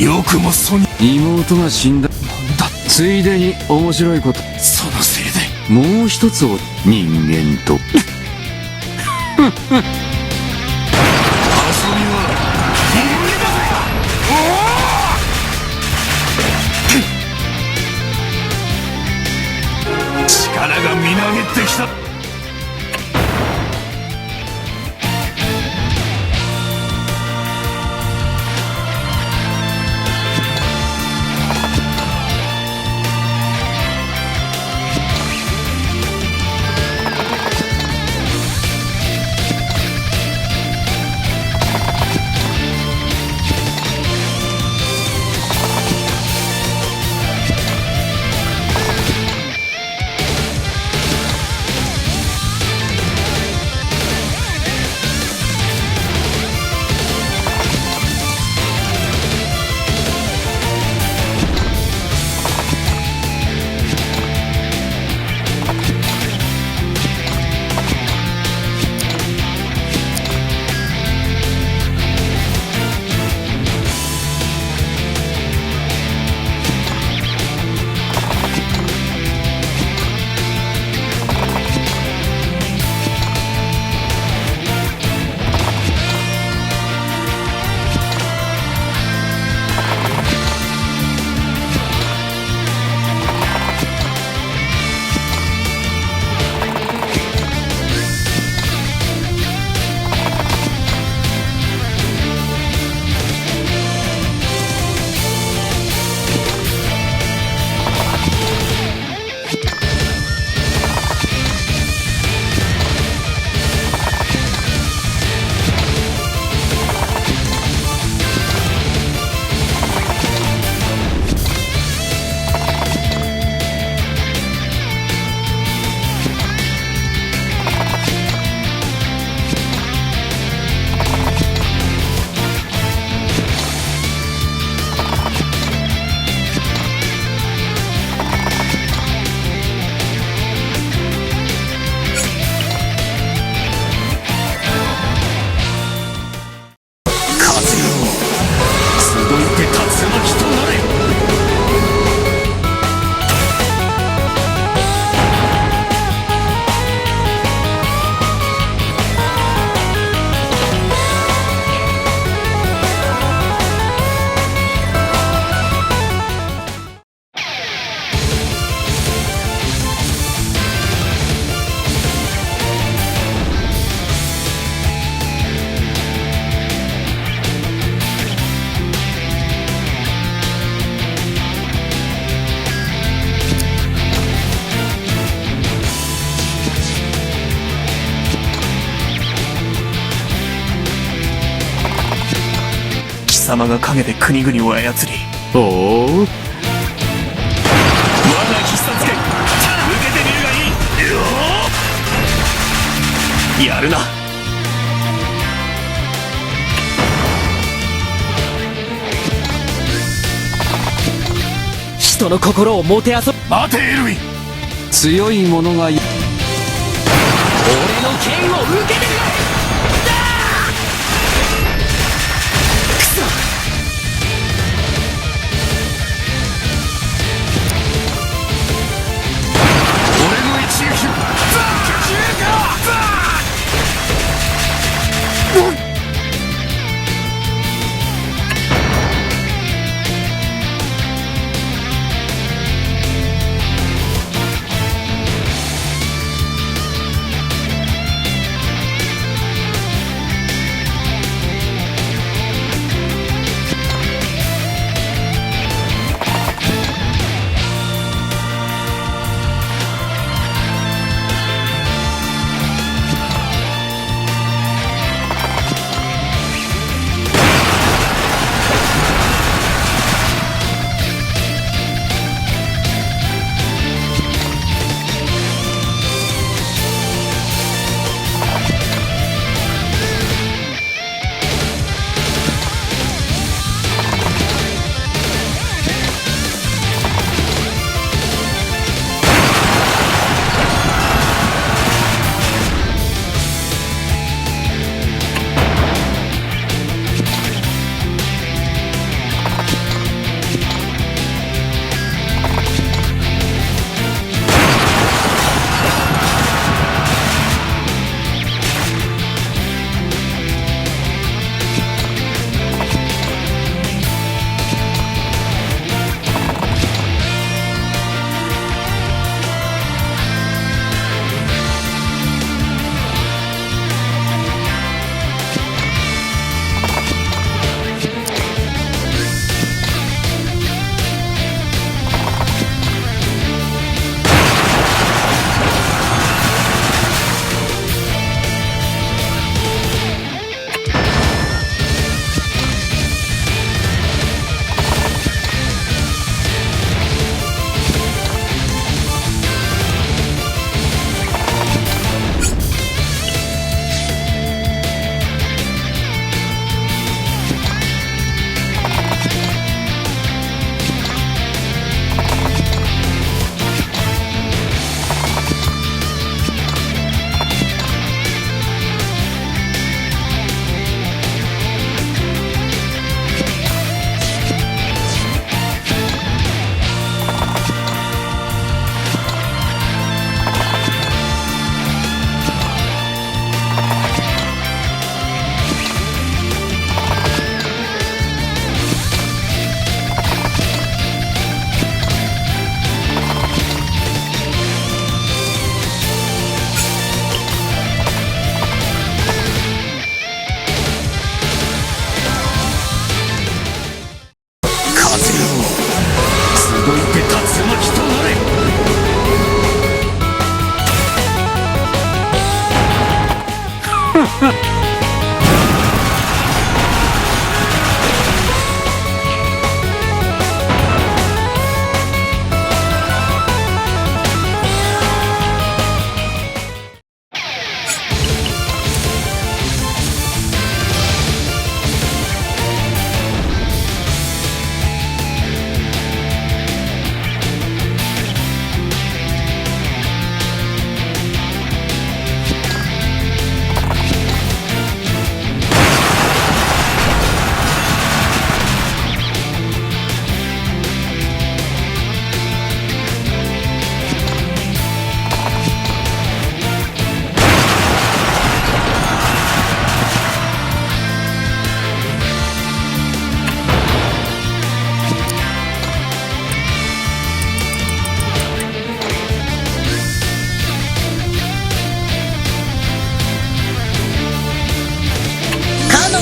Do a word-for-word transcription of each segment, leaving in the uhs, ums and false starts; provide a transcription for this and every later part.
よくもそんな。妹が死んだ。なんだ。ついでに面白いこと。そのせいで。もう一つを、人間と。遊びは、人間だ。力がみなぎってきた。 風よ、集いて、龍なきとなれ。 貴様が影で国々を操り、おお、我が必殺拳、受けてみるがいい。よー、やるな。人の心をもてあそ、待て、エルウィン。強い者がい、俺の拳を受けてみろ。だー！くそ！ 俺の一撃を爆破するか！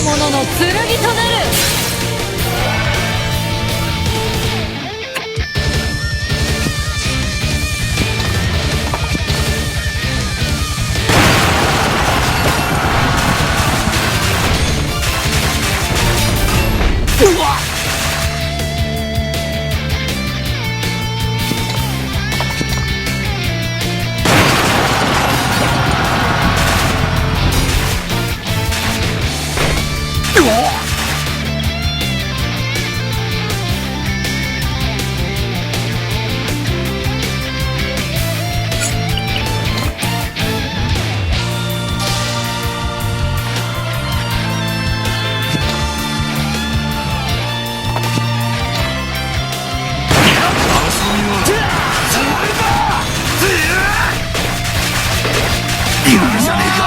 者の剣となる。今じゃねえか。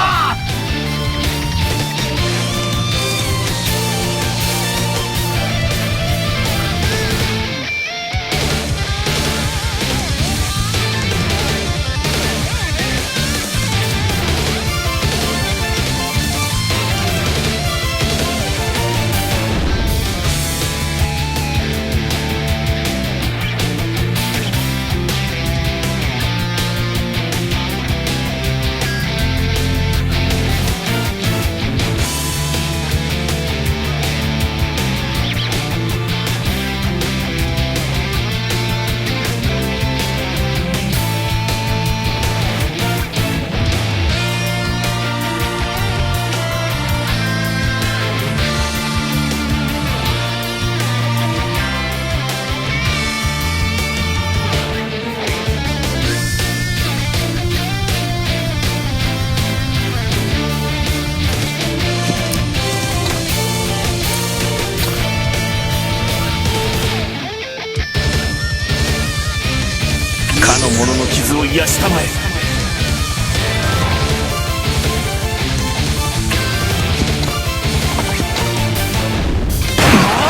かの者の傷を癒したまえ。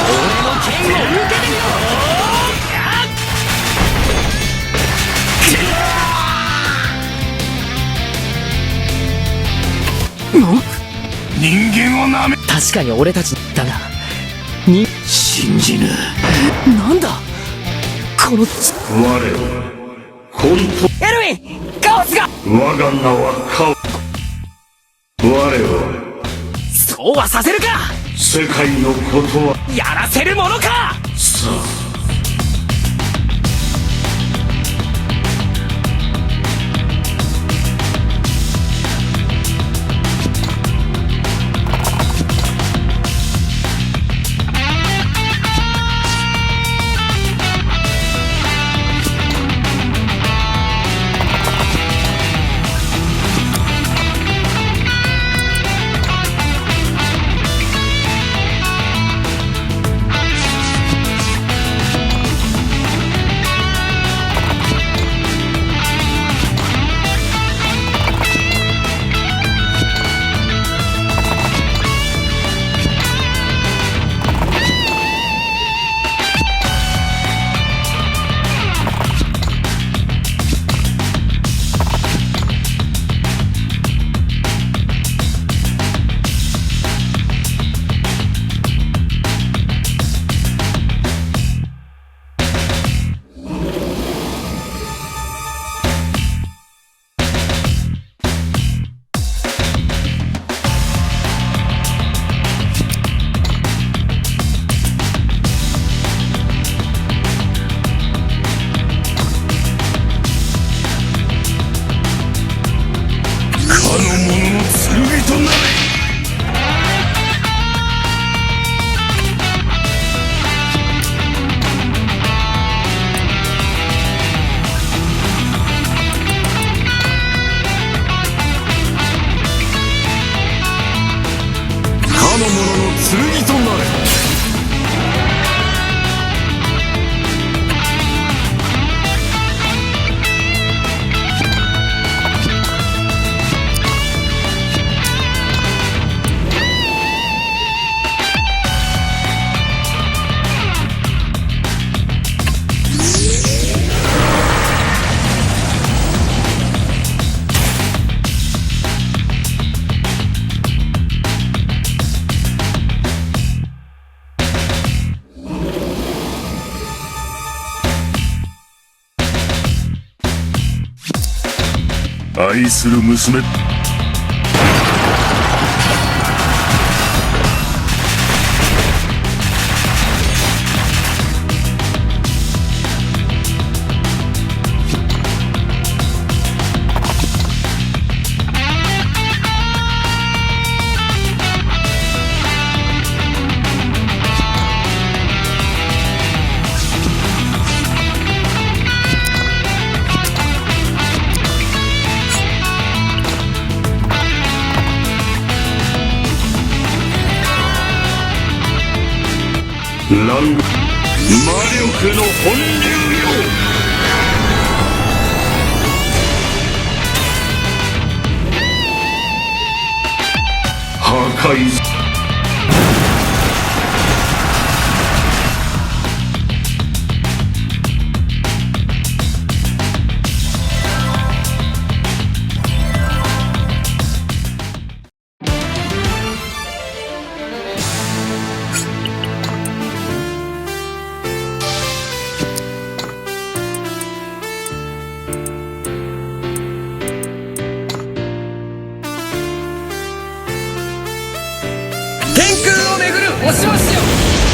俺の剣を受けてみろ。人間をなめ。確かに俺たちだが、に、信じぬ。なんだこの。我は本当。エルウィン、カオスが。我が名はカオス。我は。そうはさせるか。世界のことは。やらせるものか。さあ。かの者の剣となれ。かの者の。愛する娘。 ラン、魔力の本流よ。破天空を巡る星々よ。